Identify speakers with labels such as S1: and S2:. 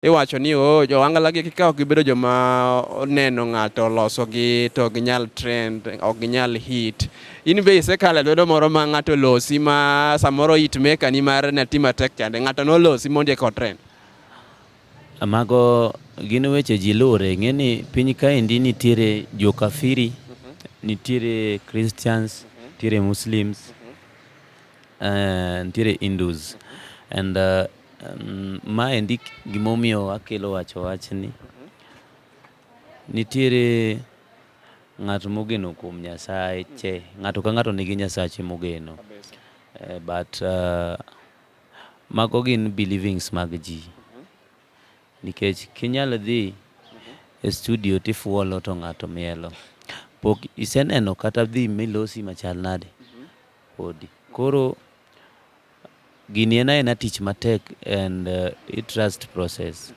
S1: Iwacho ni oh, jo ohangla gi ka ok gibedo joma oneno ng'ato oloso gi to ginyal trend, ok ginyal hit. In be isekalo e lwedo moro ma ng'ato olosi ma samoro hit maker ni mar nati matek chande, ng'ato nolosi mondo eka otrend.
S2: Mago gin weche ji luwre. Ing'e ni piny kaendi nitiere jokafiri, nitiere Christians, nitiere Muslims, nitiere Hindus. And maendi gimomiyo akelo wacho wachni, nitiere ng'at mogeno kuom Nyasaye che. Ng'ato ka ng'ato nigi Nyasache mogeno. But mago gin believings mag ji. Nikech kinyal dhi e studio tifuolo to ng'ato mielo. Pok iseneno kata dhi milosi machal nade? Podi. Koro gini en aena tich matek and i trust process.